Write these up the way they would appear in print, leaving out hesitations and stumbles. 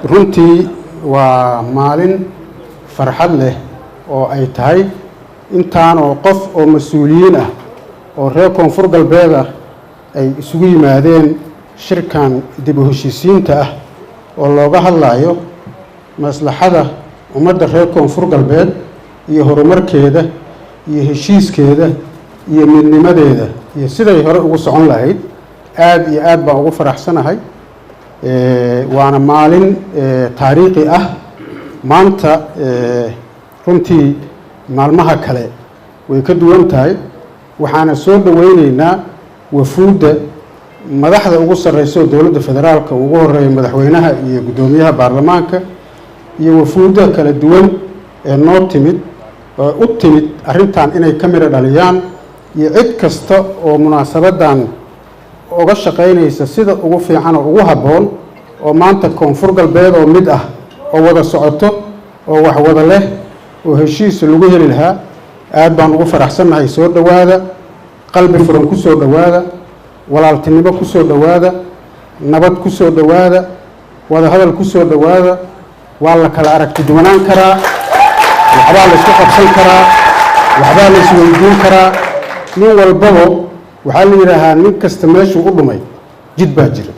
Runtii waa maalin farxad leh oo ay tahay intaanoo qof oo mas-uuliyiin ah oo reer Koonfur Galbeed ah ay isugu yimaadeen shirkan dib u heshiisiinta ah oo looga hadlayo maslaxada ummadda reer Koonfur Galbeed iyo horumarkeeda iyo heshiiskeeda iyo midnimadeeda iyo siday hore ugu socon lahayd. Aada iyo aad baan ugu faraxsanahay, waana maalin taariikhi ah maanta. Runtii maalmaha kale way ka duwan tahay. Waxaana soo dhoweyneynaa wafuudda madaxda ugu sarreysa oo dowladda federaalka ugu horeeya, madaxweynaha iyo guddoomiyaha baarlamaanka, iyo wafuudda kala duwan ee noo timid oo u timid arrintan inay ka midho dhaliyaan, iyo cid kasta oo munaasabaddan uga shaqaynaysa sida ugu fiican oo ugu habboon oo maanta Koonfur Galbeed oo mid ah oo wada socoto oo wax wada leh oo heshiis lagu heli lahaa. Aad baan ugu faraxsannahay. Soo dhowaada, qalbi furan ku soo dhowaada, walaaltinimo ku soo dhowaada, nabad ku soo dhowaada, wadahadal ku soo dhowaada. Waa la kala aragti duwanaan karaa, waxbaa la isku qabsan karaa, waxbaa la isweydiin karaa. Nin walbaba waxaa la yidhaahaa nin kasta meeshuu u dhumay jid baa jira.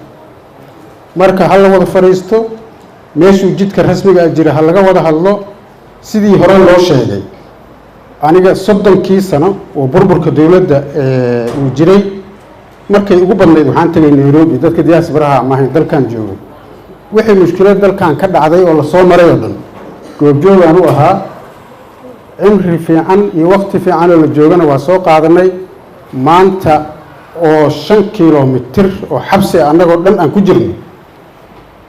Marka ha la wada fadhiisto, meeshuu jidka rasmigaa jira ha laga wada hadlo. Sidii hore loo sheegay, aniga 30kii sano oo burburka dowladda uu jiray, markay ugu badnayd waxaan tegay Nairobi. Dadka diasporaha maahayn, dalkan joogay. Wixii mushkilad dalkan ka dhacday oo lasoo maray oo dhan goobjoogaan u ahaa. Cimri fiican iyo waqti fiican oo la joogana waa soo qaadanay. Maanta oo 5 kilomitir oo xabsi ah annagoo dhan aan ku jirno,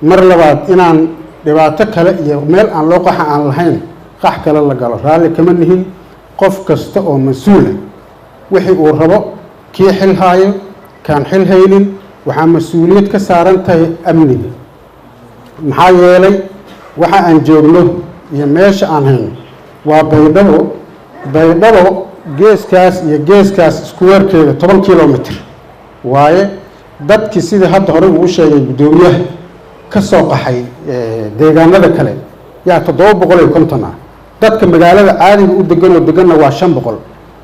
mar labaad inaan dhibaato kale iyo meel aan loo qaxa aan lahayn qax kale la galo raalli kama nihin. Qof kasta oo mas-uula, wixii uu rabo, kii xil haayo, kaan xil haynin, waxaa mas-uuliyad ka saaran tahay amniga. Maxaa yeelay, waxa aan joogno iyo meesha aan hayno waa Baydhabo. Baydhabo geeskaas iyo geeskaas isku weerkeeda 10 kilomitr waaye. Dadkii sidii hadda horey uu u sheegay guddoomiyaha ka soo qaxay deegaanada kale yaa 750 ah. Dadka magaalada caadiga u degan oo deganna waa 500.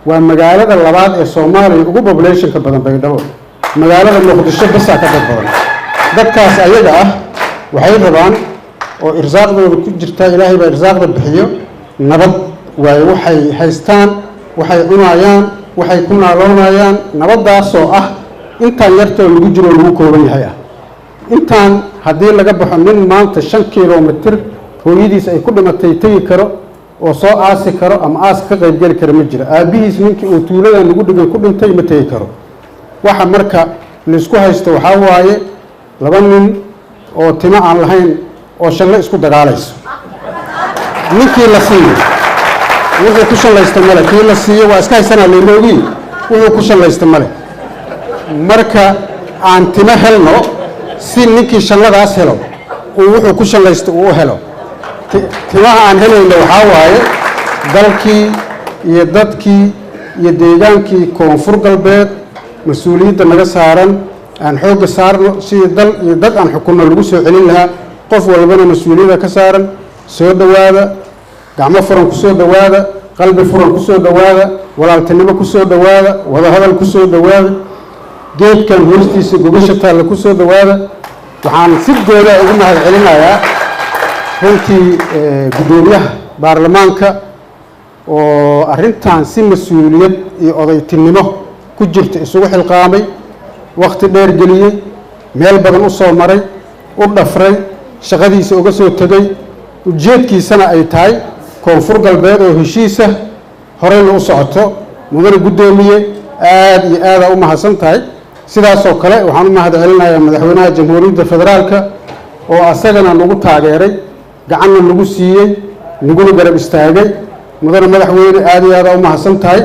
Waa magaalada labaad ee Soomaaliya ugu populationka badan Baydhabo, magaalada Muqdisho basaa ka dad badan. Dadkaas ayaga ah waxay rabaan oo irsaaqdooda ku jirtaa, Ilaahay baa irsaaqda bixiyo, nabad waaye. Waxay haystaan, waxay cunayaan, waxay ku naaloonayaan nabaddaasoo ah intaan yartoo lagu jiro oo lagu kooban yahay ah. Intaan haddii laga baxo, nin maanta 5 kilomitir hooyadiis ay ku dhimatay tegi karo oo soo aasi karo ama aaska ka qaybgeli kara ma jiro. Aabbihiis ninkii uu tuuladan lagu dhigan ku dhintay ma tegi karo. Waxa marka laisku haysto waxaa waaye laba nin oo timo aan lahayn oo shanle isku dagaalayso. Ninkii la siiyo wuxuu ku shallaysta male, kii la siiyo waa iska haysanaa lemoogii, wuxuu ku shallaysta male. Marka aan timo helno si ninkii shanladaas helo uu wuxuu ku shallaysta uu u helo. Timaha aan helayno waxaa waaye dalkii iyo dadkii iyo deegaankii Koonfur Galbeed mas-uuliyadda naga saaran aan xoogga saarno sidii dal iyo dad aan xukunno lagu soo celin lahaa. Qof walbana mas-uuliyadda ka saaran. Soo dhowaada, gacmo furan ku soo dhowaada, qalbi furan ku soo dhowaada, walaaltinimo ku soo dhowaada, wadahadal ku soo dhowaada, geedkan hoostiisa gogasha taalla ku soo dhowaada. Waxaan si goodaa ugu mahad celinayaa runtii guddoomiyaha baarlamaanka oo arrintan si mas-uuliyad iyo odaytinimo ku jirta isugu xilqaamay, wakhti dheer geliyey, meel badan u soo maray, u dhafray, shaqadiisa uga soo tegey, ujeedkiisana ay tahay Koonfur Galbeed oo heshiisa horeyna u socoto. Mudane guddoomiye, aada iyo aadaa u mahadsan tahay. Sidaasoo kale waxaan u mahad celinayaa madaxweynaha Jamhuuriyadda Federaalka oo asagana nagu taageeray, gacanna nagu siiyey, naguna garab istaagay. Mudane madaxweyne, aada iyo aadaa u mahadsan tahay.